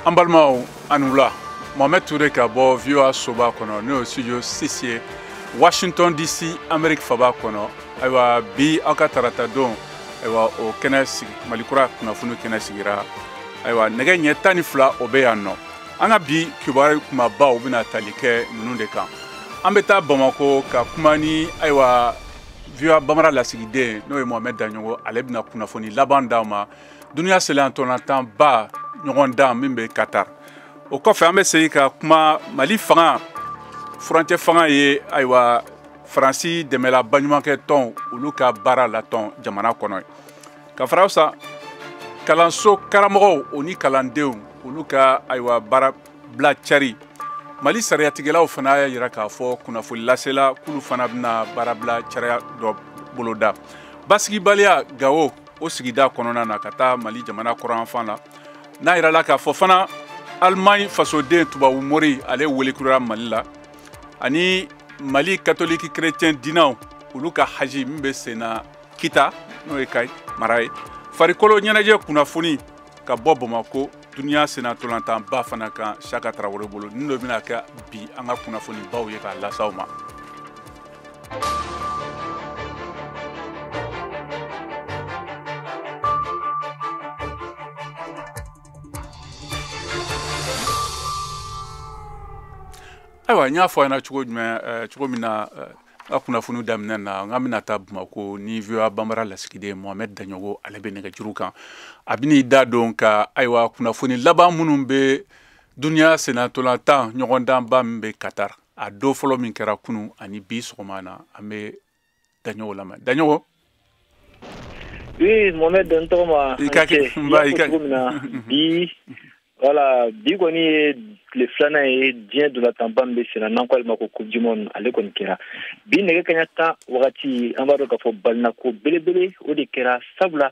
An balimaw, a ni wula. Mohamed Touré ka bɔ VOA soba kɔnɔ, n'o ye studio 6 ye, Washington DC, Amérique faba kɔnɔ. Ayiwa, bi aw ka tarata don, ayiwa, o kɛnɛ sigi, Malikura kunnafoni kɛnɛ sigira. Ayiwa, nɛgɛ ɲɛ 12, o bɛ yan nɔ. An ka bi kibaru kumabaw bɛna tali kɛ ninnu de kan. An bɛ taa Bamako ka kuma ni, ayiwa, VOA Bambara lasigiden, n'o ye Mohamed Daɲɔgɔ. Ale bɛna kunnafoni laban d'aw ma duniya sennantolatan ba ɲɔgɔndan min bɛ Qatar. O kɔfɛ, an bɛ segin ka kuma Mali fanga, furancɛ fanga ye, ayiwa, Faransi dɛmɛla baɲumankɛ tɔn, olu ka baara latɔn jamana kɔnɔ. Ka fara sa kalanso karamɔgɔw, o ni kalandenw, olu ka, ayiwa, baara bila cari. Mali sariyatigɛlaw fana y'a yira k'a fɔ kunnafoni lasela k'olu fana bɛna baarabila cariya dɔ boloda. Basigibaliya Gawo, o sigida kɔnɔna na, ka taa Mali jamana kɔrɔnfan la. N'a yirala k'a fɔ fana Alimaɲi fasoden tubabu mori, ale welekurara Mali la. Ani Mali katoliki chrétien dinaw, olu ka haji min bɛ sen na Kita, n'o ye Kayi mara ye. Farikolo ɲɛnajɛ kunnafoni ka bɔ Bamako, duniya sennatolantanba fana kan, Saka Tarawele bolo. Ninnu de bɛna kɛ bi an ka kunnafonibaw ye k'a lase aw ma. Ayiwa, n y'a fɔ a ɲɛna cogo jumɛn, cogo min na, n ka kunnafoni daminɛ na, n k'an bɛna taa Bamako ni VOA Bambara lasigiden Mohamed Daɲɔgɔ. Ale bɛ nɛgɛjuru kan, a bɛn'i da don ka, ayiwa, kunnafoni laban minnu bɛ duniya sennatolantan ɲɔgɔndanba min bɛ Qatar, a don fɔlɔ min kɛra kunun ani bi sɔgɔma na. An bɛ Daɲɔgɔ lamɛn. Daɲɔgɔ. Oui, Mohamed, n tɔgɔma. I ka kɛ n ba, i ka cogo min na bi, voilà, bi kɔni ye tile filanan ye diɲɛ dolatanba min bɛ senna, n'an ko ale ma ko Coupe du monde. Ale kɔni kɛra bi nɛgɛ kaɲa 10 wagati. An b'a dɔn k'a fɔ balinako belebele o de kɛra, sabula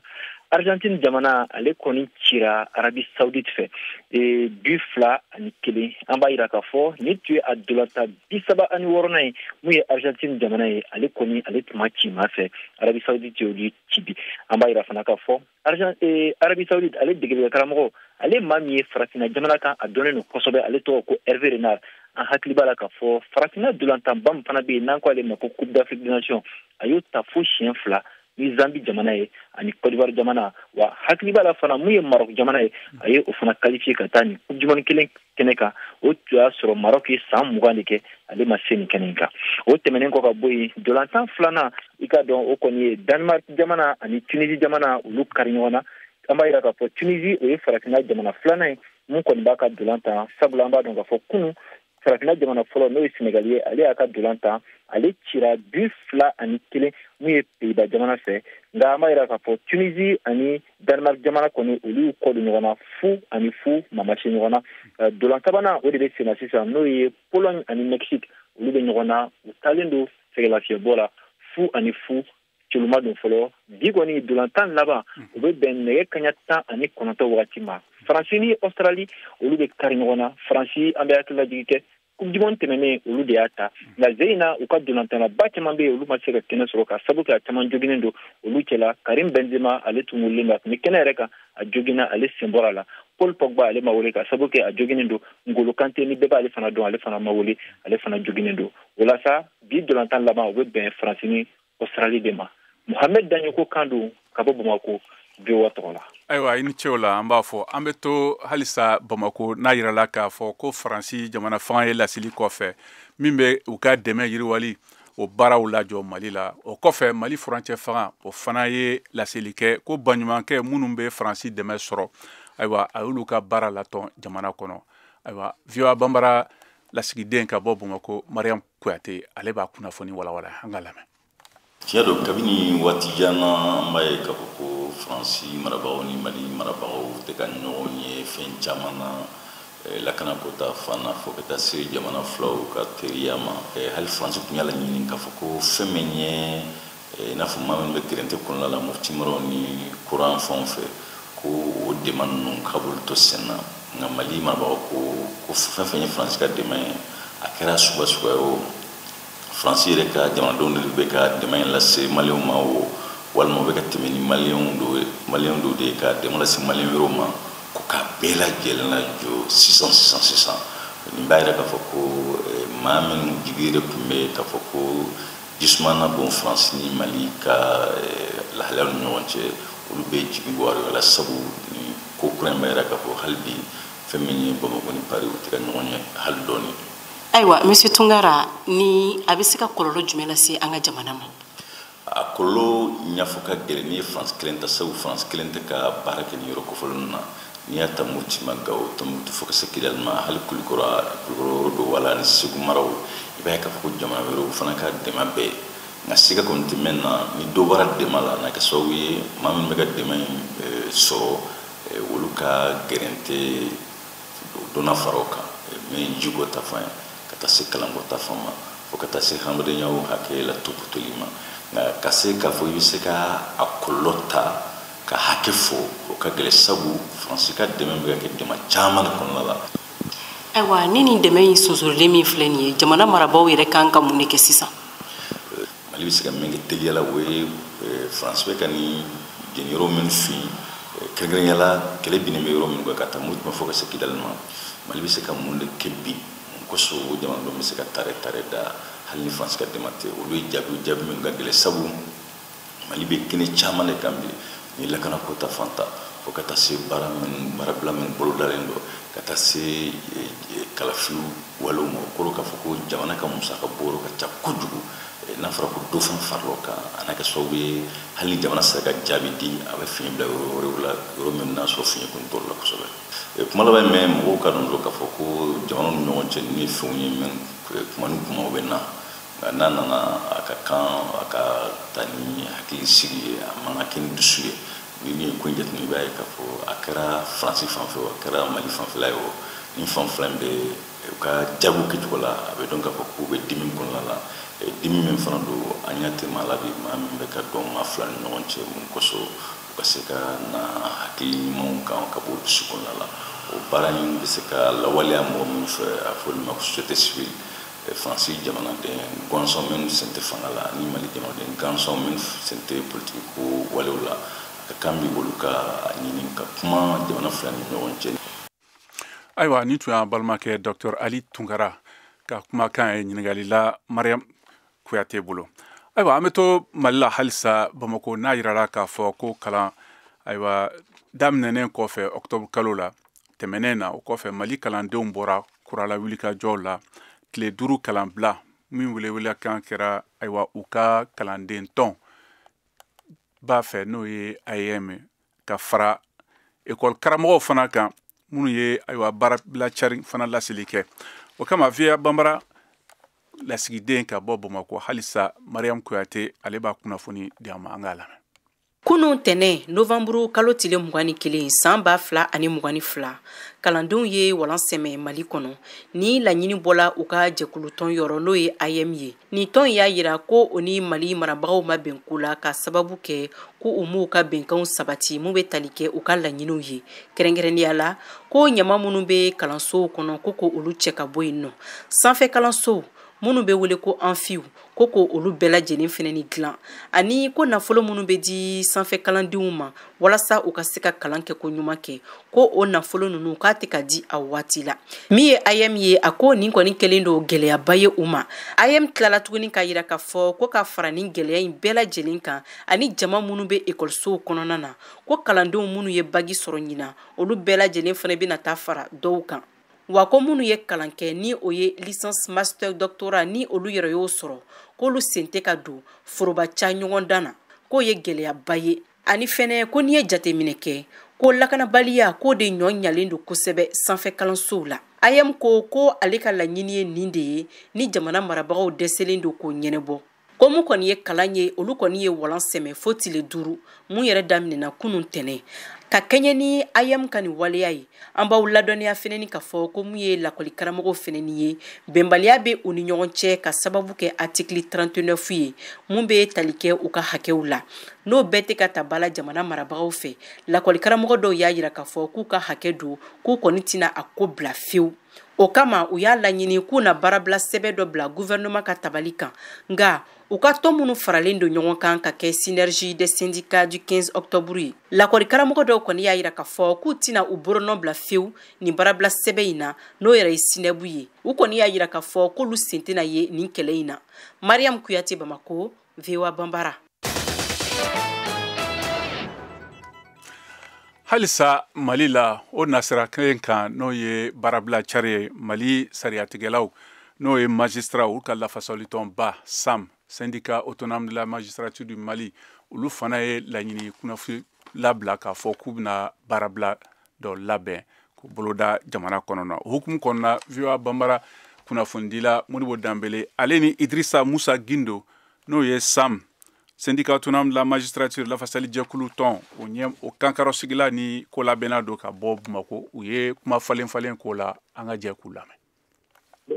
Argentine jamana, ale kɔni cira Arabie Saoudite fɛ bi 2-1. An b'a yira k'a fɔ nin tun ye a dolatan 36nan ye mun ye Argentine jamana ye. Ale kɔni, ale tun ma ci maa fɛ, Arabie Saoudite y'olu ci bi. An b'a yira fana k'a fɔ Arabie Saoudite, ale degeli karamɔgɔ, ale maa min ye farafinna jamana kan, a dɔnnen don kosɛbɛ, ale tɔgɔ ko Hervé Renard. An hakili b'a la k'a fɔ farafinna dolantanba min fana bɛ yen, n'an ko ale ma ko Coupe d'Afrique des Nations, a y'o ta fo siɲɛ fila ni Zambie jamana ye ani Côte d'Ivoire jamana. Wa hakili b'a la fana, mun ye Maroc jamana ye, a ye o fana qualifié ka taa nin Coupe du monde kelen kɛnɛ kan. O tun y'a sɔrɔ Maroc ye san 20 de kɛ, ale ma se nin kɛnɛ in kan. O tɛmɛnen kɔ ka bɔ yen, dolantan filanan, i ka dɔn, o kɔni ye Danemark jamana ani Tunisie jamana, olu kari ɲɔgɔn na. An b'a yira k'a fɔ Tunisie, o ye farafinna jamana filanan ye mun kɔni b'a ka dolan tan, sabula an b'a dɔn k'a fɔ kunun farafinna jamana fɔlɔ, n'o ye Senegali ye, ale y'a ka dolan tan, ale cira bi 2-1 mun ye Pays-Bas jamana fɛ. Nka an b'a yira k'a fɔ Tunisie ani Danemark jamana kɔni, olu y'u kɔ don ɲɔgɔn na 0-0, maa ma se ɲɔgɔn na. Dolan sabanan, o de bɛ sen na sisan, n'o ye Pologne ani Mexique, olu bɛ ɲɔgɔn na, u taalen don sɛgɛlafiɲɛbɔ la 0-0, coloma don fɔlɔ. Bi kɔni dolantan laban, o bɛ bɛn nɛgɛ kaɲa 19 wagati ma. Faransi ni Australie, olu bɛ kari ɲɔgɔn na. Faransi, an bɛ hakililajigi kɛ, Coupe du monde tɛmɛnen, olu de y'a ta. Nka ze in na, u ka dolantanlaba caman bɛ yen, olu ma se ka kɛnɛ sɔrɔ ka sabu kɛ a caman joginen don. Olu cɛla Karim Benzema, ale tun wulilen don, a tun bɛ kɛnɛ yɛrɛ kan, a joginna, ale sen bɔra a la. Paul Pogba, ale ma wele ka sabu kɛ a joginen don. N'Golo Kante, ni bɛɛ b'ale fana dɔn, ale fana ma wele, ale fana joginen don. O la sa, bi dolantan laban, o bɛ bɛn Faransi ni Australie de ma. Mohamed Daɲoko kan don ka bɔ Bamako, VOA tɔgɔ la. Ayiwa, i ni ce o la. An b'a fɔ an bɛ to halisa Bamako, n'a yirala k'a fɔ ko Faransi jamana fanga ye laseli kɔfɛ min bɛ u ka dɛmɛ yiriwali o baaraw lajɔ Mali la. O kɔfɛ, Mali furancɛ fanga, o fana ye laseli kɛ ko baɲumankɛ minnu bɛ Faransi dɛmɛ sɔrɔ, ayiwa, a y'olu ka baara latɔn jamana kɔnɔ. Ayiwa, VOA Bambara lasigiden ka bɔ Bamako, Mariam Kuyate, ale b'a kunnafoni walawala. An ka lamɛn. Tiɲɛ don, kabini waati jan na, an b'a ye k'a fɔ ko Faransi marabagaw ni Mali marabagaw tɛ ka ɲɔgɔn ye fɛn caman na, lakanako ta fan na, fo ka taa se jamana filaw ka teriya ma. Hali Faransi tun y'a laɲini k'a fɔ ko fɛn min ye, i n'a fɔ maa minnu bɛ gɛrɛntɛ kɔnɔna la, Mopti maraw ni kuran fanw fɛ, ko o dɛmɛ ninnu k'a b'olu to sen na. Nka Mali marabagaw ko fɛn fɛn ye Faransi ka dɛmɛ ye, a kɛra suguya suguya ye o, Faransi yɛrɛ ka jamanadenw de bɛ ka dɛmɛ in lase maliyɛnw ma o, walima u bɛ ka tɛmɛ ni maliyɛnw dɔw de ye ka dɛmɛ lase maliyɛn wɛrɛw ma, ko ka bɛɛ lajɛlen lajɔ sisan sisan sisan. Nin b'a yira k'a fɔ ko maa minnu jigi yɛrɛ tun bɛ k'a fɔ ko jisuma na bon Faransi ni Mali ka lahalayaw ni ɲɔgɔn cɛ, olu bɛɛ jigi bɔ a la, sabu ni ko kura in b'a yira k'a fɔ hali bi fɛn min ye Bamakɔ ni Paris, u tɛ ka ɲɔgɔn ye hali dɔɔni. Ayiwa, monsieur Tunkara, ni a bɛ se ka kɔlɔlɔ jumɛn lase an ka jamana ma? A kɔlɔlɔ ɲɛfɔ ka gɛlɛn. N'i ye Faransi kelen ta, sabu Faransi kelen tɛ ka baara kɛ nin yɔrɔ kofɔlen ninnu na. N'i y'a ta Moti ma, Gawo, Tɔnbukutu, fo ka se Kidali ma, hali Kulikɔrɔ, Kulikɔrɔ don wala ni Segu maraw, i b'a ye k'a fɔ ko jamana wɛrɛw fana ka dɛmɛ bɛɛ ye. Nka siga kɔni tɛ mɛn na, ni dɔ bɔra dɛmɛ la, a na kɛ sababu ye maa min bɛ ka dɛmɛ in sɔrɔ, olu ka gɛrɛntɛ donna fara o kan, min jiko ta fan ye, ka taa se kalanko ta fan ma, fo ka taa se hadamadenyaw hakɛ la topotoli ma. Nka ka se k'a fɔ i bɛ se ka a kɔlɔlɔ ta ka hakɛ fɔ, o ka gɛlɛn, sabu Faransi ka dɛmɛ bɛ ka kɛ dɛmɛ caman de kɔnɔna la. Ayiwa, ni nin dɛmɛ in sonsorolen min filɛ nin ye, jamana marabaaw yɛrɛ kan ka mun de kɛ sisan? Mali bɛ se ka min kɛ teliya la, o ye Faransi bɛ ka nin jɛniyɔrɔ min fin, kɛrɛnkɛrɛnnenya la kɛlɛ binnen bɛ yɔrɔ minnu kan, ka taa Moti ma fo ka se Kidali ma. Mali bɛ se ka mun de kɛ bi? Mun kosɔn o jamanadenw bɛ se ka tare tare da hali ni Faransi ka dɛmɛ tɛ? Olu ye jaabi minnu ka gɛlɛn, sabu Mali bɛ kɛnɛ caman de kan bi, ni lakanako ta fan ta, fo ka taa se baara minnu, baarabila minnu bolodalen don, ka taa se kalafiliw walew ma. O kɔrɔ k'a fɔ ko jamana ka musaka bɔ ka ca kojugu. N'a fɔra ko dɔ fana farala o kan, a n'a kɛ sababu ye hali ni jamana sera ka jaabi di, a bɛ fiɲɛ bila yɔrɔ wɛrɛw la, yɔrɔ min n'a sɔrɔ fiɲɛ kun t'olu la kosɛbɛ. Kuma laban mɛn, mɔgɔw ka dɔn dɔrɔn k'a fɔ ko jamanaw ni ɲɔgɔn cɛ, ninnu ye fɛnw ye min kuma ni kuma u bɛ na. Nka n'a nana, a ka kan a ka taa ni hakili sigi ye, a man ka kɛ ni dusu ye. Ni ye ko in jateminɛ, i b'a ye k'a fɔ a kɛra Faransi fan fɛ o, a kɛra Mali fanfɛla ye o, nin fan fila in bɛ u ka jaabiw kɛcogo la, a bɛ dɔn k'a fɔ k'u bɛ dimi kɔnɔna la. Dimi min fana don, an ɲɛ tɛ maa la bi, maa min bɛ ka dɔn maa fila ni ɲɔgɔn cɛ, mun kosɔn u ka se ka na hakili ɲumanw kan ka bɔ dusu kɔnɔna la. O baara in bɛ se ka lawaleya mɔgɔ minnu fɛ, a fɔ olu ma ko société civile, Faransi jamanaden gansan minnu sen tɛ fanga la ani Mali jamanaden gansan minnu sen tɛ politiki ko walew la, a ka kan bi olu ka ɲini ka kuma jamana fila ni ɲɔgɔn cɛ. Ayiwa, ni tun y'an balimakɛ Dr Ali Tunkara ka kumakan ye ɲininkali la Mariam Kuyate bolo. Ayiwa, an bɛ to Mali la halisa, Bamako, n'a yirala k'a fɔ ko kalan, ayiwa, daminɛnen kɔfɛ octobre kalo la tɛmɛnen na, o kɔfɛ Mali kalandenw bɔra kurala wulikajɔw la, tile 5 kalanbila min welewelekan kɛra, ayiwa, u ka kalanden tɔn b'a fɛ, n'o ye AEM, ka fara ekɔli karamɔgɔw fana kan minnu ye, ayiwa, baarabila cari fana laseli kɛ. O kama, VOA Banbara lasigiden ka bɔ Bamakɔ halisa, Mariam Kuyate, ale b'a kunnafoni di an ma. An k'a lamɛn. Kunun tɛnɛ, novanburu kalo tile 21, san 2022, kalandenw ye walan sɛmɛ Mali kɔnɔ. Ni laɲini bɔla u ka jɛkulutɔn yɔrɔ, n'o ye AEM ye. Nin tɔn y'a yira ko o ni Mali marabagaw ma bɛn ko la, ka sababu kɛ ko u m'u ka bɛnkanw sabati mun bɛ tali kɛ u ka laɲiniw ye, kɛrɛnkɛrɛnnenya la ko ɲama minnu bɛ kalansow kɔnɔ, ko olu cɛ ka bɔ yen nɔ, sanfɛ kalansow minnu bɛ wele ko anfiw, ko olu bɛɛ lajɛlen fɛnɛ ni dilan, ani ko nafolo minnu bɛ di sanfɛ kalandenw ma walasa u ka se ka kalan kɛ ko ɲuman kɛ, ko o nafolo ninnu k'a tɛ ka di a waati la. Min ye AEM ye, a ko nin kɔni kɛlen don gɛlɛyaba ye u ma. AEM tilala tuguni k'a yira k'a fɔ ko ka fara nin gɛlɛya in bɛɛ lajɛlen kan, ani jama minnu bɛ ekɔlisow kɔnɔna na, ko kalandenw minnu ye bagi sɔrɔ ɲinan, olu bɛɛ lajɛlen fana bɛna taa fara dɔw kan. Wa ko minnu ye kalan kɛ, ni o ye licence, master, doctorat, ni olu yɛrɛ y'o sɔrɔ, k'olu sen tɛ ka don foroba ca ɲɔgɔn dan na, k'o ye gɛlɛyaba ye. Ani fɛnɛ ko n'i ye jateminɛ kɛ, ko lakanabaliya k'o de ɲɔ ɲalen don kosɛbɛ sanfɛ kalansow la. AEM ko ale ka laɲini ye nin de ye, ni jamana marabagaw dɛsɛlen don k'o ɲɛnabɔ. Ko mun kɔni ye kalan ye, olu kɔni ye walan sɛmɛ fo tile 5, mun yɛrɛ daminɛna kunun tɛnɛ. Ka kɛɲɛ ni AEM ka nin waleya ye, an b'aw ladɔnniya fɛnɛ k'a fɔ ko mun ye lakɔli karamɔgɔw fɛnɛ ye, bɛnbaliya bɛ u ni ɲɔgɔn cɛ ka sababu kɛ article 39 ye, mun bɛ tali kɛ u ka hakɛw la. N'o bɛɛ tɛ ka ta ba la jamana marabagaw fɛ, lakɔli karamɔgɔ dɔw y'a yira k'a fɔ k'u ka hakɛ don, k'u kɔni tɛna a ko bila fiyewu. O kama u y'a laɲini k'u na baarabila sɛbɛn dɔ bila gouvernement ka tabali kan. Nka u ka tɔn minnu faralen don ɲɔgɔn kan ka kɛ Synergie des syndicats du 15 octobre ye, lakɔli karamɔgɔ dɔw kɔni y'a jira k'a fɔ k'u tɛna u bolonɔ bila fewu nin baarabila sɛbɛn in na, n'o yɛrɛ ye SYNEB ye. U kɔni y'a jira k'a fɔ k'olu sen tɛna ye nin kɛlɛ in na. Mariam Kuyate, Bamako, VOA Banbara. Halisa Mali la, o nasira kelen kan, n'o ye baarabila cari ye, Mali sariyatigɛlaw, n'o ye magistrat, olu ka lafasalitɔnba SAM, Syndicat autonome de la magistrature du Mali, olu fana ye laɲini kunnafoni labila k'a fɔ k'u bɛna baarabila dɔ labɛn k'o boloda jamana kɔnɔ. O hukumu kɔnɔna, VOA Banbara kunnafonidila Modibo Danbele, ale ni Idrissa Musa Gindo, n'o ye SAM, Syndicat autonome de la magistrature lafasalijɛkulu tɔn o ɲɛ o kankarɔsigila ni ko labɛnna don ka bɔ Bamako, u ye kuma falen falen k'o la. An ka jɛ k'u lamɛn.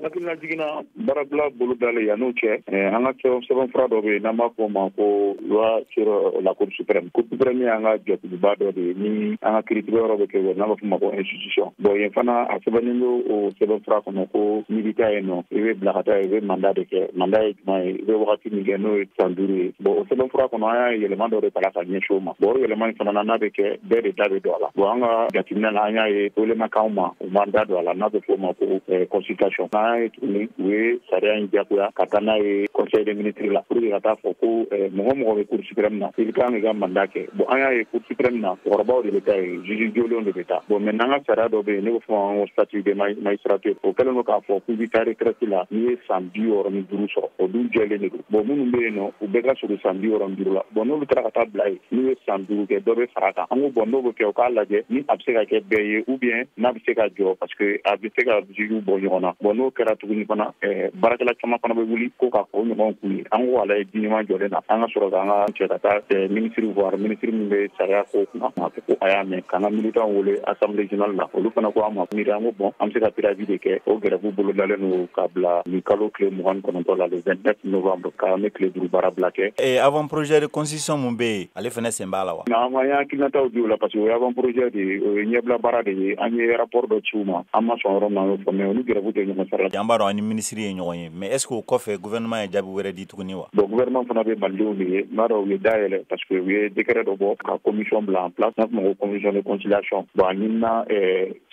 Hakilina jiginna baarabila bolo dalen yan n'o cɛ, an ka sɛbɛnfura dɔ bɛ yen n'an b'a fɔ o ma ko loi sur la Cour suprême. Cour suprême y'an ka jɛkuluba dɔ de ye ni an ka kiiritigɛyɔrɔ bɛ kɛ yen, n'an b'a fɔ o ma ko institution. Bon, yen fana a sɛbɛnnen don o sɛbɛnfura kɔnɔ ko n'i bɛ taa yen nɔ, i bɛ bila ka taa yen, i bɛ mandat de kɛ. Mandat ye jumɛn ye? I bɛ wagati min kɛ, n'o ye san 5 ye. Bon, o sɛbɛnfura kɔnɔ, an y'a yɛlɛma dɔ de ta ka ɲɛsin o ma. Bon, o yɛlɛma in fana na, n'a bɛ kɛ, bɛɛ de da bɛ don a la. Bon, an ka jateminɛ la, an y'a ye wele ma k'anw ma, u m'an da don a la, n'a bɛ fɔ o ma ko consultation. N'an ye tuguni, u ye sariya in diyagoya ka taa n'a ye conseil des ministres la pour que ka taa fɔ ko mɔgɔ mɔgɔ bɛ Cour suprême na, i bɛ kan k'i ka mandat kɛ. Bon, an y'a ye Cour suprême na, cɛkɔrɔbaw de bɛ taa yen, juge jolenw de bɛ taa. Bon, maintenant an ka sariya dɔ bɛ yen, ne bɛ fɔ ma ko statut de magistrature, o kɛlen don k'a fɔ k'i bɛ taa retraite la n'i ye san 65 sɔrɔ. O dun jɛlen de don. Bon, minnu bɛ yen nɔ, u bɛɛ ka surun san 65 la. Bon, n'olu taara ka taa bila yen, n'u ye san 5 kɛ, dɔ bɛ fara a kan. An ko bon, n'o bɛ kɛ, u k'a lajɛ ni a bɛ se ka kɛ bɛɛ ye ou bien n'a bɛ se ka jɔ, parce que a bɛ se ka juge bɔ ɲɔgɔn na. Bon, n'o kɛra tuguni fana, baarakɛla caman fana bɛ wuli ko k'a fɔ o ɲɔgɔn k'u ye. An ko ala ye ji ɲuman jɔlen na, an ka sɔrɔ k'an ka cɛ ka taa ministre voir, ministre min bɛ sariya ko kunna. A ko ko a y'a mɛn k'an ka militant wele assemblée générale la, olu fana ko an ma miiri. An ko bon, an bɛ se ka préavis de kɛ. O grève bolodalen don ka bila nin kalo tile 29 la, le 29 novembre, k'an bɛ tile 5 baara bila kɛ. Avant projet de constitution mun bɛ yen, ale fana sen b'a la wa? An ye hakilinataw di o la, parce que o ye avant projet de ye, o ye ɲɛbila baara de ye. An ye rapport dɔ ci u ma, an ma sɔn yɔrɔ min na, an y'o fɔ, mais olu grève tɛ ɲɔgɔn sara la. An b'a dɔn an ni ministre ye ɲɔgɔn ye, mais est ce que o kɔfɛ gouvernement ye jaabi wɛrɛ di tuguni wa? Bon, gouvernement fana bɛ malidenw de ye, n b'a dɔn u ye dayɛlɛ, parce que u ye décret dɔ bɔ ka commission bila en place, n'a fɔ ma ko commission de conciliation. Bon, a ɲinina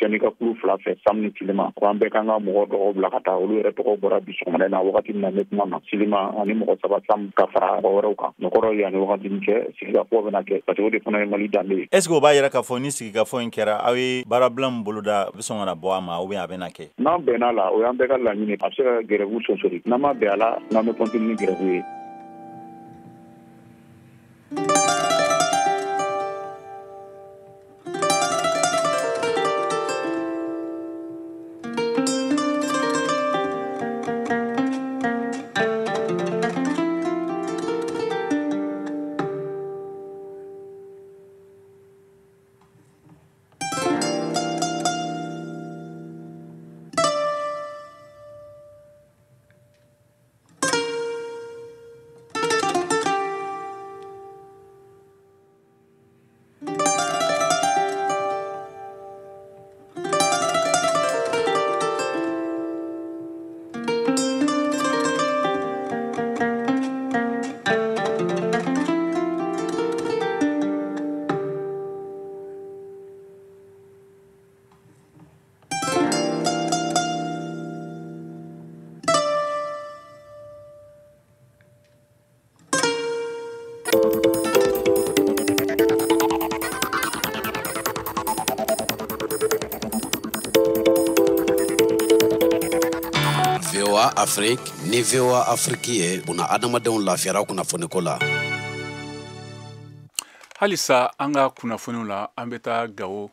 syndicat kulu fila fɛ, SAM ni Silema, ko an bɛɛ k'an ka mɔgɔ tɔgɔ bila ka taa. Olu yɛrɛ tɔgɔ bɔra bi sɔgɔmada in na, wagati min na ne kuma na, Silema ani mɔgɔ 3, SAM ka fara mɔgɔ wɛrɛw kan. O kɔrɔ ye yanni wagati min cɛ, sigikafɔ bɛna kɛ, parce que o de fana ye Mali danbe ye. Est ce que o b'a yira k'a fɔ ni sigikafɔ in kɛra, aw ye baarabila min boloda, a bɛ sɔn ka na bɔ a ma ou bien a bɛna kɛ? N'an bɛnna la, o y'an bɛɛ ka laɲini, a bɛ se ka grève sonsori. N'an ma bɛn a la, n'an bɛ continuer ni grève ye. VOA Afrique ni VOA Afrique ye buna adamadenw lafiyara kunnafoniko la. Halisa an ka kunnafoniw la, an bɛ taa Gawo,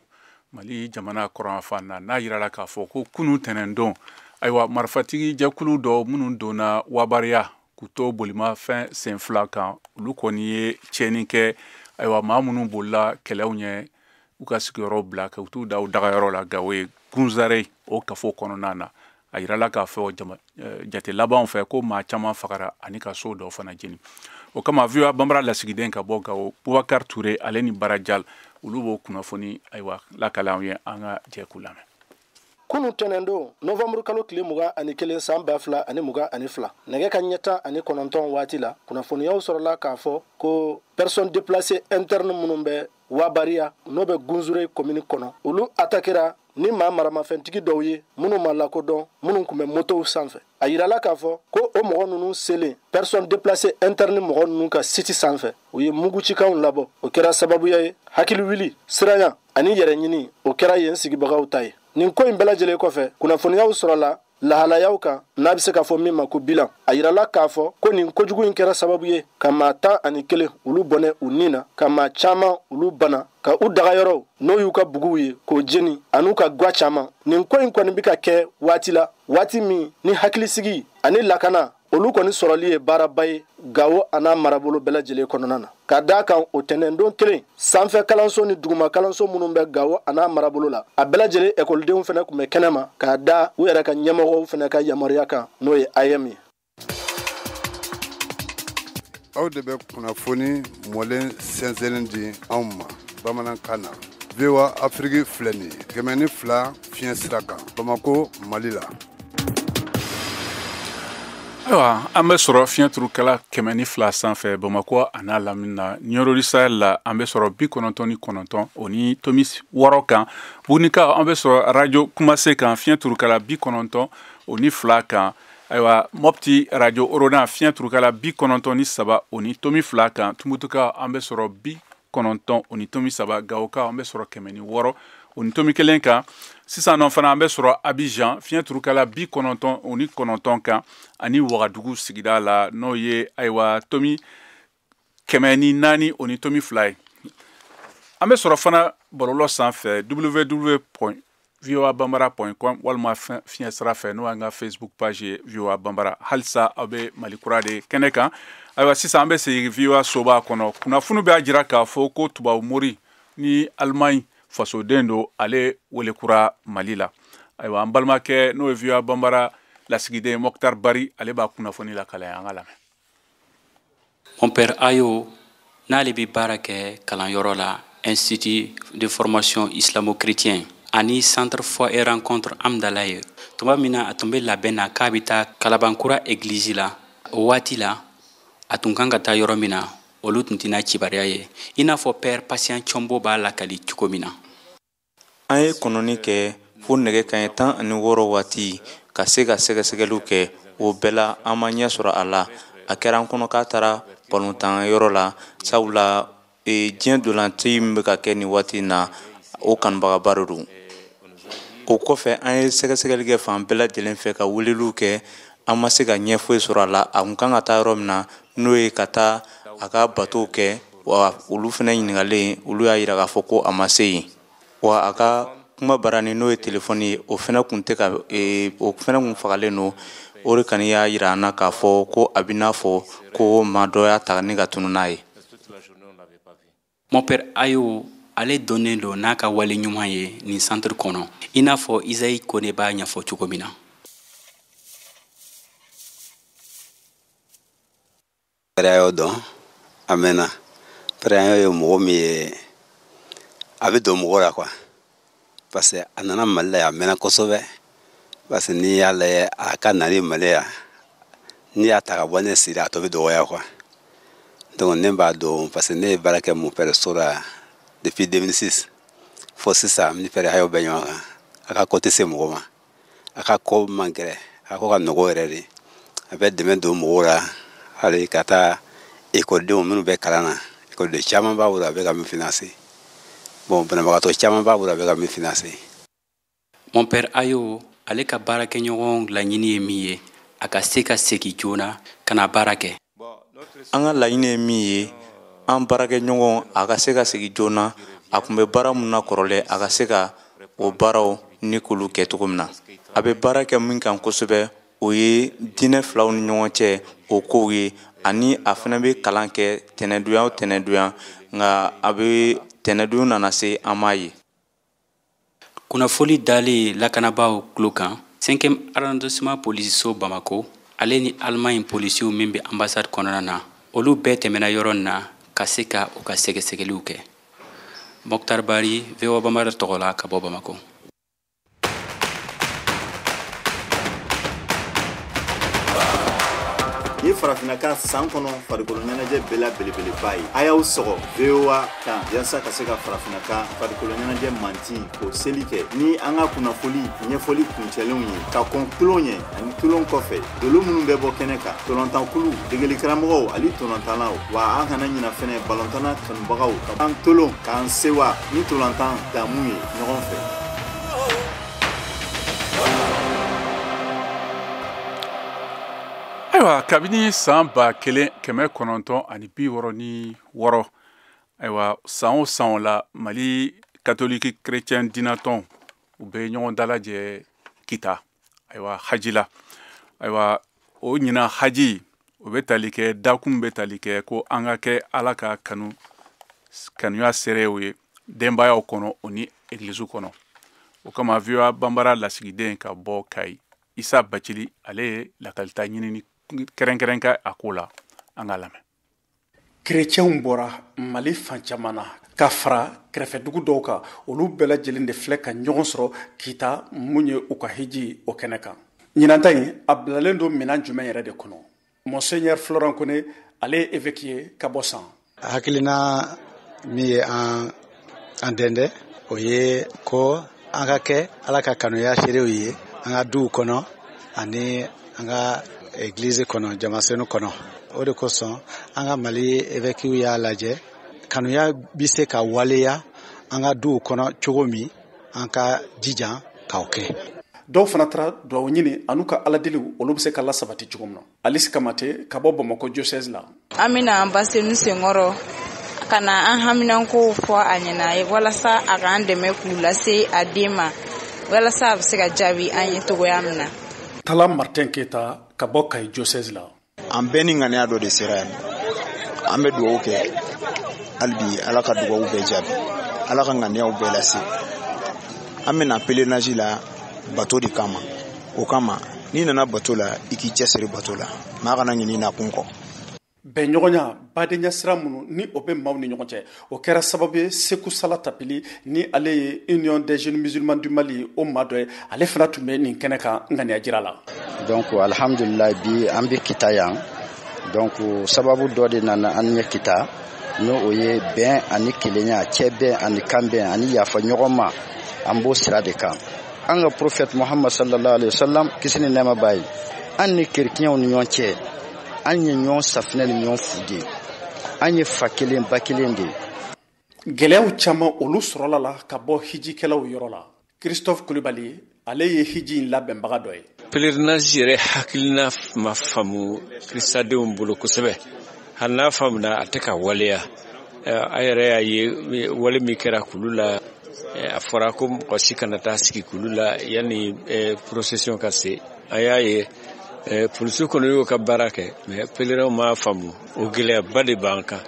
Mali jamana kɔrɔnfan na, n'a yirala k'a fɔ ko kunun tɛnɛndon, ayiwa, marifatigi jɛkulu dɔ minnu donna Wabariya k'u to bolimafɛn sen fila kan, olu kɔni ye tiɲɛni kɛ. Ayiwa, maa minnu bolila kɛlɛw ɲɛ, u ka sigiyɔrɔ bila ka t'u da u dagayɔrɔ la Gawo ye Gunzare o kafo kɔnɔna na. A yirala k'a fɔ jate labanw fɛ ko maa caman fagara ani ka so dɔw fana jeni. O kama VOA Banbara lasigiden ka bɔ Gawo, Bubakar Ture, ale ni Barajal, olu b'o kunnafoni ayiwa lakale anw ye. An ka jɛ k'u lamɛn. Kunu tɛnɛndon novembre kalo tile 21 san 2022 nɛgɛ ka ɲɛ 19 waati la, kunnafoniyaw sɔrɔla k'a fɔ ko personne déplacée interne minnu bɛ Wabariya n'o bɛ Gunzure commune kɔnɔ, olu attaquera ni maa maramafɛntigi dɔw ye minnu ma lakodɔn, minnu tun bɛ motow sanfɛ. A yirala k'a fɔ ko o mɔgɔ ninnu selen personne déplacée interne mɔgɔ ninnu ka site sanfɛ, u ye mugucikanw labɔ. O kɛra sababuya ye hakili wuli, siranya ani yɛrɛ ɲini, o kɛra yen sigibagaw ta ye. Nin ko in bɛɛ lajɛlen kɔfɛ, kunnafoniyaw sɔrɔla lahalayaw kan n'a bɛ se k'a fɔ min ma ko bilan. A yirala k'a fɔ ko nin kojugu in kɛra sababu ye ka maa 11 olu bɔnɛ u ni na, ka maa caman olu bana, ka u dagayɔrɔw n'o y'u ka buguw ye k'o jeni, an'u ka gwa caman. Nin ko in kɔni bɛ ka kɛ waati la, waati min ni hakilisigi ani lakana olu kɔni sɔrɔli ye baaraba ye Gawo a n'a marabolo bɛɛ lajɛlen kɔnɔna na. Ka d'a kan o tɛnɛndon kelen sanfɛ kalanso ni duguma kalanso minnu bɛ Gawo a n'a marabolo la, a bɛɛ lajɛlen ekɔlidenw fana tun bɛ kɛnɛma k'a da u yɛrɛ ka ɲɛmɔgɔw fana ka yamaruya kan, n'o ye AEM ye. Aw de bɛ kunnafoni mɔlen sɛnsɛnnen di anw ma bamanankan na. VOA Afrique filɛ nin ye 102 fiɲɛ sira kan Bamakɔ, Mali la. Ayiwa, an bɛ sɔrɔ fiɲɛturukala 102 sanfɛ Bamakɔ a n'a lamini na. Ɲɔrɔ Sahel la, an bɛ sɔrɔ 99 o ni tomi 6 kan. Bugunika, an bɛ sɔrɔ radio Kumase kan fiɲɛturukala 92 kan. Ayiwa, Mopti radio Orona fiɲɛturukala 93 o ni tomi 2 kan. Tumutuka, an bɛ sɔrɔ 90 o ni tomi 3. Gawoka, an bɛ sɔrɔ 106 o ni tomi 1 kan. Sisan nɔ fana an bɛ sɔrɔ Abidjan fiɲɛturukala 99 kan, ani Wagadugu sigida la n'o ye ayiwa tomi 104 o ni tomi 2 ye. An bɛ sɔrɔ fana bɔlɔlɔ sanfɛ www.voabambara.com walima fiɲɛ sira fɛ n'o y'an ka Facebook page ye VOA Bambara. Halisa aw bɛ Mali kura de kɛnɛ kan. Ayiwa, sisan an bɛ segin VOA soba kɔnɔ. Kunnafoni b'a jira k'a fɔ ko tubabu mori ni Allemagne fasoden don, ale welekura Mali la. Ayiwa, an balimakɛ n'o ye VOA Bambara lasigiden Mokhtar Bari, ale b'a kunnafoni lakale, an ka lamɛn. Mon père Ayo n'ale bɛ baara kɛ kalanyɔrɔ la, Institut de formation islamo-chrétien ani Centre foi et rencontre Amdalaye, tuma min na a tun bɛ labɛn na k'a bɛ taa Kalabankura église la, o waati la a tun kan ka taa yɔrɔ min na, olu tun tɛna kibaruya ye, i n'a fɔ père Patient Tchombo b'a lakali cogo min na. An ye kɔnɔni kɛ fo nɛgɛ kanɲɛ 16 waati ka se ka sɛgɛsɛgɛliw kɛ. O bɛɛ la, an ma ɲɛ sɔrɔ a la. A kɛra an kɔnɔ k'a taara balontan yɔrɔ la, sabula diɲɛ dolanci min bɛ ka kɛ nin waati in na, o kanubagaba de don. O kɔfɛ, an ye sɛgɛsɛgɛli kɛ fan bɛɛ lajɛlen fɛ ka weleliw kɛ, an ma se ka ɲɛ foyi sɔrɔ a la. A kun kan ka taa yɔrɔ min na, n'o ye ka taa a ka batow kɛ, wa olu fana ɲininkalen, olu y'a yira k'a fɔ ko a ma se yen. Wa a ka kuma barani n'o ye telefɔni ye, o fana kun tɛ ka o fana kun fagalen don. O de kɔni y'a yira an na k'a fɔ ko a bɛ n'a fɔ ko maa dɔ y'a ta ni ka tunun n'a ye. Mon père Ayo ale dɔnnen don n'a ka wale ɲuman ye nin centre kɔnɔ, i n'a fɔ Isaïe Kone b'a ɲɛfɔ cogo min na. Père Ayo dɔn a mɛnna. Père Ayo ye mɔgɔ min ye, a bɛ don mɔgɔ la quoi, parce que a nana Mali la yan a mɛnna kosɛbɛ. Parce que n'i y'a lajɛ a ka nali Mali yan, n'i y'a ta ka bɔ ne siri, a tɔ bɛ dɔgɔya quoi. Donc ne b'a dɔn parce que ne ye baara kɛ mon père so la depuis 2006 fo sisan, ni père Ayo bɛ ɲɔgɔn kan. A ka ko tɛ se mɔgɔ ma, a ka ko man gɛlɛn, a ko ka nɔgɔ yɛrɛ de. A bɛ dɛmɛ don mɔgɔw la, hali ka taa ekɔlidenw minnu bɛ kalan na, ekɔliden caman b'a bolo a bɛ ka min financer. Bon, banabagatɔ caman b'a bolo a bɛ ka min financer. Mon père Ayo ale ka baarakɛɲɔgɔn laɲini ye min ye, a ka se ka segin joona ka na baara kɛ. An ka laɲini ye min ye, an baarakɛɲɔgɔn a ka se ka segin joona. A tun bɛ baara min na kɔrɔlen, a ka se ka o baaraw ni k'olu kɛ cogo min na. A bɛ baara kɛ min kan kosɛbɛ, o ye diinɛ filaw ni ɲɔgɔn cɛ o kow ye, ani a fana bɛ kalan kɛ tɛnɛndonya o tɛnɛndonya, nka a bɛ tɛnɛndon nana se an m'a ye. Kunnafoli dalen lakanabaaw tulo kan, 5e arrondissement polisiso Bamako ale ni Allemagne polisiw min bɛ ambassade kɔnɔna na, olu bɛɛ tɛmɛna yɔrɔ in na ka se ka u ka sɛgɛsɛgɛliw kɛ. Mokhtar Bari, VOA Bambara tɔgɔ la ka bɔ Bamako. Ni farafinna ka san kɔnɔ farikolo ɲɛnajɛ bɛɛ la belebeleba ye. A y'aw sɔgɔ VOA kan yaasa ka se ka farafinna ka farikolo ɲɛnajɛ manti k'o seli kɛ ni an ka kunnafoli ɲɛfɔli kuncɛlenw ye ka kɔn tulon ɲɛ ani tulon kɔfɛ, dolo minnu bɛ bɔ kɛnɛ kan, tolontankulu, degelikaramɔgɔw ani tolontannaw. Wa an kana ɲina fɛnɛ balontanna kanubagaw ka an tolon k'an sewa ni tolontan damu ye ɲɔgɔn fɛ. Ayiwa, kabini san 1966, ayiwa, san o san o la, Mali katoliki chrétien dinatɔn u bɛ ɲɔgɔn dalajɛ Kita, ayiwa, haji la. Ayiwa, o ɲinan haji o bɛ tali kɛ, dakun bɛ tali kɛ ko an ka kɛ Ala ka kanuya seerew ye denbayaw kɔnɔ o ni egilizu kɔnɔ. O kama VOA Banbara lasigiden ka bɔ Kayi, Isa Bacili, ale ye lakalita ɲinini kɛrɛnkɛrɛn kɛ a ko la. An k'a lamɛn. Kerecɛnw bɔra Mali fan caman na ka fara kɛrɛfɛdugu dɔw kan, olu bɛɛ lajɛlen de filɛ ka ɲɔgɔn sɔrɔ Kita mun ye u ka hiji o kɛnɛ kan. Ɲinan ta in a bilalen don minɛn jumɛn yɛrɛ de kɔnɔ? Monseigneur Florent Kone, ale ye évêque ye ka bɔ San. Hakilina min ye an dɛndɛ, o ye ko an ka kɛ Ala ka kanuya seerew ye an ka duw kɔnɔ ani an ka église kɔnɔ, jamasenu kɔnɔ. O de kosɔn an ka Mali évêques y'a lajɛ kanuya bɛ se ka waleya an ka duw kɔnɔ cogo min, an ka jija k'o kɛ. Dɔw fana taara duwawu ɲini an'u ka aladeliw olu bɛ se ka lasabati cogo min na. Alice Kamate ka bɔ Bamakɔ diocèse la. An bɛna an ba senu senkɔrɔ ka na an haminankow fɔ a ɲɛna walasa a k'an dɛmɛ k'u lase a den ma, walasa a bɛ se ka jaabi an ye cogoya min na. Tala Martin Keta ka bɔ Kayi diocèse la. An bɛɛ ni ŋaniya dɔ de sera yan. An bɛ dugawu kɛ hali bi, Ala ka dugawu bɛɛ jaabi, Ala ka ŋaniyaw bɛɛ lase. An bɛna pèlerinage la bato de kama. O kama n'i nana bato la, i k'i cɛsiri bato la, maa kana ɲinɛ i nakun kɔ. Bɛnɲɔgɔnya, badenya sira minnu ni o bɛ maaw ni ɲɔgɔn cɛ, o kɛra sababu ye Seku Sala Tapili, ni ale ye Union des jeunes musulmans du Mali o maa dɔ ye, ale fana tun bɛ nin kɛnɛ kan ŋaniya jira la. Donc alhamdulillah, bi an bɛ Kita yan. Donc sababu dɔ de nana an ɲɛ Kita, n'o o ye bɛn ani kelenya, cɛ bɛn ani kan bɛn ani yafa ɲɔgɔn ma, an b'o sira de kan. An ka prophète Muhammad sallallahu alaihi wasallam, kisi ni nɛɛma b'a ye, an ni kerecɛnw ni ɲɔgɔn cɛ, an ye ɲɔgɔn safinɛ ni ɲɔgɔn fu de ye, an ye fa kelen ba kelen de ye. Gɛlɛyaw caman olu sɔrɔla la ka bɔ hijikɛlaw yɔrɔ la. Christophe Kulibali, ale ye hiji in labɛnbaga dɔ ye. Pèlerinage yɛrɛ hakilina ma faamu kiristadenw bolo kosɛbɛ. Hali n'a faamuna, a tɛ ka waleya. A yɛrɛ y'a ye wale min kɛra kulu la, a fɔra ko mɔgɔ si kana taa sigi kulu la yanni procession ka se. A y'a ye polisiw kɔni y'o ka baara kɛ, mais pèlerinw m'a faamu. O gɛlɛyaba de b'an kan.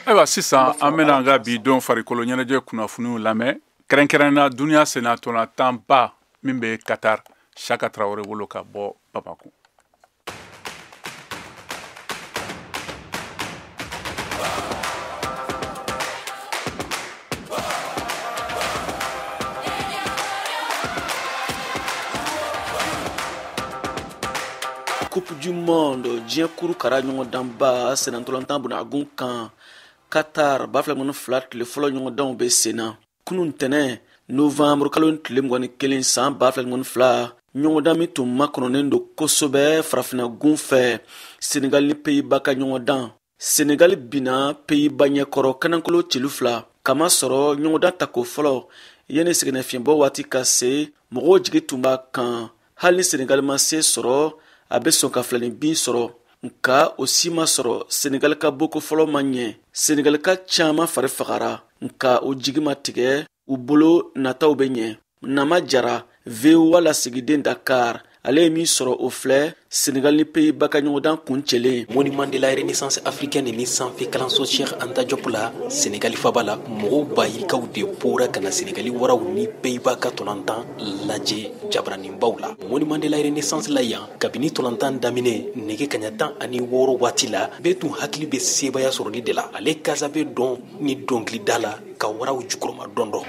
Ayiwa, sisan an bɛna an ka bi don farikolo ɲɛnajɛ kunnafoniw lamɛn, kɛrɛnkɛrɛnna duniya sennatolantanba min bɛ Qatar. Saka Tarawele bolo ka bɔ Bamakɔ. Coupe du Monde, diɲɛ kuru kara ɲɔgɔndanba sennatolantan bunagun kan Qatar 2022 tile fɔlɔ ɲɔgɔndanw bɛ sen na. Kunun tɛnɛ novembre kalo tile 21 san 2022, ɲɔgɔndan min tun makɔnɔnen don kosɛbɛ farafinna gun fɛ, Senegal ni Pays-Bas ka ɲɔgɔndan. Senegal binna Pays-Bas ɲɛkɔrɔ kanankolo celu 2, kamasɔrɔ ɲɔgɔndan tako fɔlɔ yanni sɛgɛnnafiɲɛbɔ waati ka se, mɔgɔw jigi tun b'a kan hali ni Senegal ma se sɔrɔ, a bɛ sɔn ka filanin bin sɔrɔ. Nka o si ma sɔrɔ. Senegal ka boko fɔlɔ ma ɲɛ. Senegal ka caman fari fagara, nka o jigi ma tigɛ, u bolo nataw bɛ ɲɛ. Nama Jara, VOA lasigiden Dakar, ale ye min sɔrɔ o filɛ Senegal ni Pays-Bas ka ɲɔgɔndan kuncɛlen. Monument de la Renaissance africaine ni sanfɛ kalanso Cheikh Anta Diop la, Senegal faba la, mɔgɔw ba yirikaw de bɔra ka na Senegali waraw ni Pays-Bas ka tɔlantan lajɛ jabaraninbaw la. Monument de la Renaissance la yan, kabini tɔlantan daminɛ nɛgɛ kaɲa 16 waati la, bɛɛ tun hakili bɛ sebaaya sɔrɔli de la. Ale kasa bɛ dɔn ni dɔnkilida la. ka waraw jukɔrɔma dɔndɔ.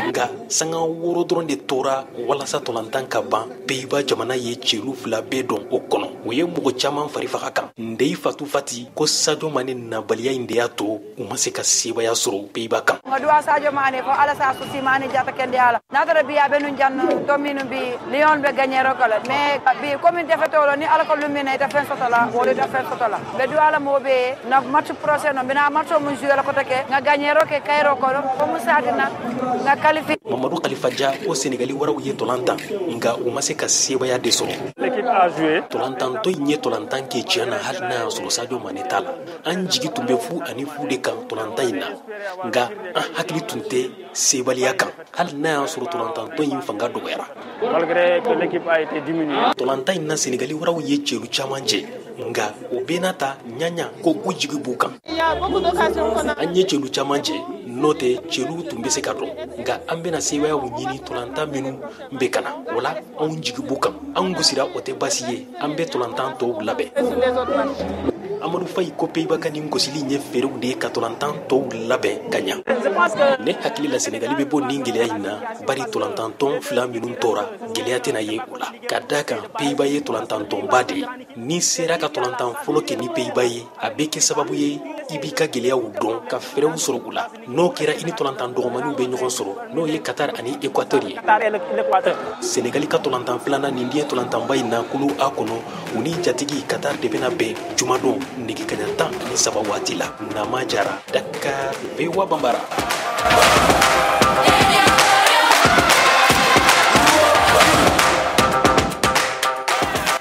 Nka sanga 6 dɔrɔn de tora walasa tolantan ka ban. Pays-Bas jamana ye celu 2 bɛɛ dɔn o kɔnɔ. O ye mɔgɔ caman fari faga kan. Ndeye Fatou Fati ko Sadio Mane nabaliya in de y'a to u ma se ka sebaya sɔrɔ Pays-Bas kan. Nka duwa Sadio Mane fo ala sa susi Mane jata kende ala. N'a taara bi a bɛ nun jan to minnu bi Lyon bɛ gagner ko la mais bi comme defetolo ni ala ko lumina ita fen soto la wala ita fen soto la. Be duwa ala mo be na match prochain no bina match mo jouer la ko take nga gagner ke Cairo ko ko musadina nga qualifié. Mamadou Khalifa Dia ko Senegali waraw ye tolantan nka u ma se ka sebaya de sɔrɔ. L'équipe a joué. Tolantantɔ in ye tolantan kɛ tiɲɛ na hali n'a y'a sɔrɔ Sadio Mane t'a la. An jigi tun bɛ fu ani fu de kan tolantan in na nka an hakili tun tɛ sebaliya kan hali n'a y'a sɔrɔ tolantantɔ in fanga dɔgɔyara. Malgré que l'équipe a été diminuée. Tolantan in na Senegali waraw ye celu caman jɛ nka o bɛɛ n'a ta ɲaɲa ko u jigi b'u kan. An ye celu caman jɛ n'o tɛ celu tun bɛ se ka dɔn nka an bɛna sebayaw ɲini tolantan minnu bɛ ka na o la anw jigi b'u kan. An gosira o tɛ baasi ye, an bɛ tolantan tɔw labɛn. Amadou Faye ko Pays-Bas ka nin gosili in ye feerew de ye ka tolantan tɔw labɛn ka ɲa. Ne hakili la Senegali bɛ bɔ nin gɛlɛya in na bari tolantantɔn 2 minnu tora gɛlɛya tɛna ye o la. Ka d'a kan Pays-Bas ye tolantantɔnba de ye. N'i sera ka tolantan fɔlɔ kɛ ni Pays-Bas ye a bɛ kɛ sababu ye i b'i ka gɛlɛyaw dɔn ka fɛɛrɛw sɔrɔ u la. N'o kɛra i ni tolantan dɔgɔmaninw bɛ ɲɔgɔn sɔrɔ n'o ye Qatar ani Équateur ye. Senegali ka tolantan filanan nin diɲɛ tolantanba in na kulu A kɔnɔ u ni jatigi Qatar de bɛna bɛn jumadon nɛgɛ kaɲa 13 waati la. Nama Jara, Dakar, VOA Bambara.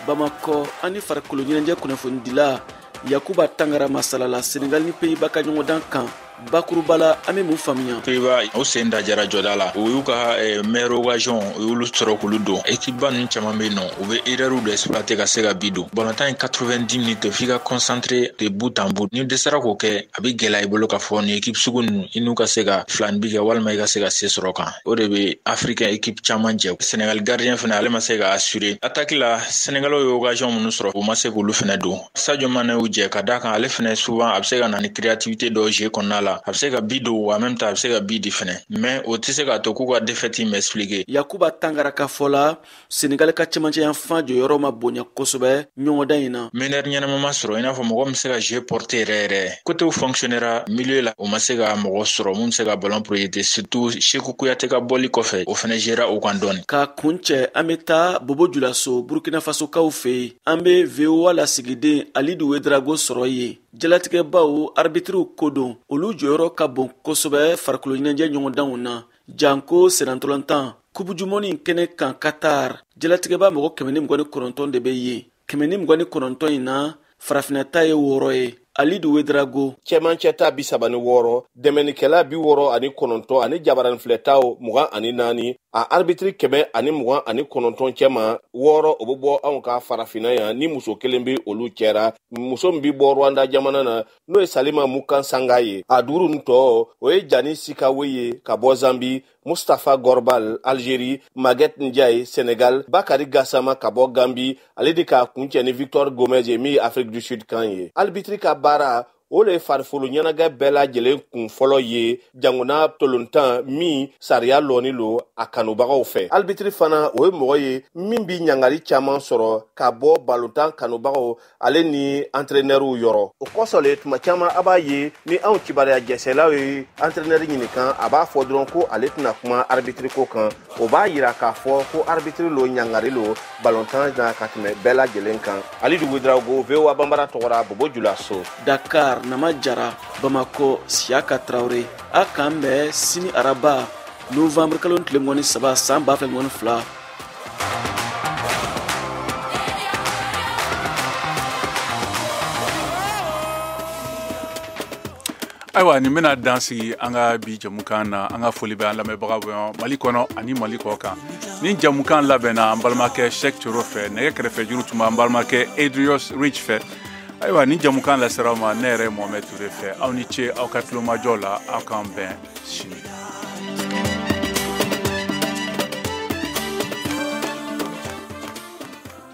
Bamakɔ ani farikolo ɲɛnajɛ kunnafonidila Yakuba Tangara masalala Senegal ni Pays-Bas ka ɲɔgɔndan kan. Bakuruba la an bɛ mun faamuya? Pays-Bas o sen da jara jɔda la, u y'u ka meilleure occasion u y'olu sɔrɔ k'olu don. Équipe ba ninnu caman bɛ yen nɔ, u bɛ erreur de exploiter ka se ka bi don. Balontan ye 90 minutes f'i ka concentrer de bout en bout. N'i dɛsɛra k'o kɛ a bɛ gɛlɛya i bolo k'a fɔ nin équipe sugu ninnu i n'u ka se ka 2 bi kɛ walima i ka se ka se sɔrɔ kan. O de bɛ africain équipe caman jɛ. Sénégal gardien fana ale ma se ka assurer. Attaque la Sénégalais ye occasion minnu sɔrɔ u ma se k'olu fana don. Sadio Mane y'u jɛ ka d'a kan ale fana souvent a bɛ se ka na ni créativité dɔw jeu kɔnɔna la. A bɛ se ka bi don en même temps a bɛ se ka bi di fɛnɛ mais o tɛ se k'a to k'u ka défaite in expliquer. Yakuba Tangara ka fɔ la Senegal ka cɛmancɛ yanfan jɔyɔrɔ ma bonya kosɛbɛ ɲɔgɔndan in na. Meneur ɲɛnama ma sɔrɔ i n'a fɔ mɔgɔ min bɛ se ka jeu porter yɛrɛ yɛrɛ. Côté fonctionnera milieu la o ma se ka mɔgɔ sɔrɔ mun bɛ se ka ballon projeter surtout Cheikhou Kouyaté ka bɔli kɔfɛ o fɛnɛ gérera o kan dɔɔni. Ka kun cɛ an bɛ taa Bobo Julaso Burkina Faso kaw fɛ yen. An bɛ VOA lasigiden Alidu Ouedraogo sɔrɔ yen. Jalatigɛbaw arbitriw ko don olu jɔyɔrɔ ka bon kosɛbɛ farikolo ɲɛnajɛ ɲɔgɔndanw na janko sennantolatan coupe du monde kɛnɛ kan Qatar. Jalatigɛba mɔgɔ 129 de bɛ yen. 129 in na farafinna ta ye 6 ye. Alidu Ouedraogo. Cɛmancɛ ta 36, dɛmɛnikɛla 69 ani jabaranifilɛtaw 24, a arbitre 129 cɛma 6 o bɛ bɔ anw ka farafinna yan ni muso kelen bɛ olu cɛra. Muso min bɛ bɔ Rwanda jamana na n'o ye Salima Mukansanga ye. A 5 nin tɔ o ye Jani Sikawe ye ka bɔ Zambi, Mustafa Gorbal Algérie, Maguette Ndiaye Sénégal, Bakary Gassama ka bɔ Gambie, ale de k'a kuncɛ ni Victor Gomez ye min ye Afrique du Sud kan ye. Arbitre ka baara o le ye farikolo ɲɛnajɛ bɛɛ lajɛlen kun fɔlɔ ye jangona tolontan min sariya lɔni lo a kanubagaw fɛ. Arbitre fana o ye mɔgɔ ye min bi ɲangari caman sɔrɔ ka bɔ balontan kanubagaw ale ni entraîneurw yɔrɔ. O kɔsɔn le tuma caman a b'a ye ni anw kibaruya jɛsɛlaw ye entraîneur ɲininka a b'a fɔ dɔrɔn ko ale tɛna kuma arbitre ko kan. O b'a yira k'a fɔ ko arbitre lo ɲangari lo balontan na ka tɛmɛ bɛɛ lajɛlen kan. Alidu Ouedraogo, VOA Bambara tɔgɔra Bobo Julaso. Dakar, Nama Jara, Bamako, Siaka Traoré. A k'an bɛn sini araba novembre kalo tile 23 san 2022. Ayiwa nin bɛna dan sigi an ka bi jamukan na. An ka foli bɛ an lamɛnbagaw bɛ Mali kɔnɔ ani Mali kɔ kan. Ni jamukan labɛnna an balimakɛ Cheikh Coro fɛ, nɛgɛ kɛrɛfɛ juru tun b'an balimakɛ Edrios Rich fɛ. Ayiwa ni jamukan lasera aw ma ne yɛrɛ Mohamed Touré fɛ. Aw ni ce aw ka tulomajɔ la, aw k'an bɛn sini.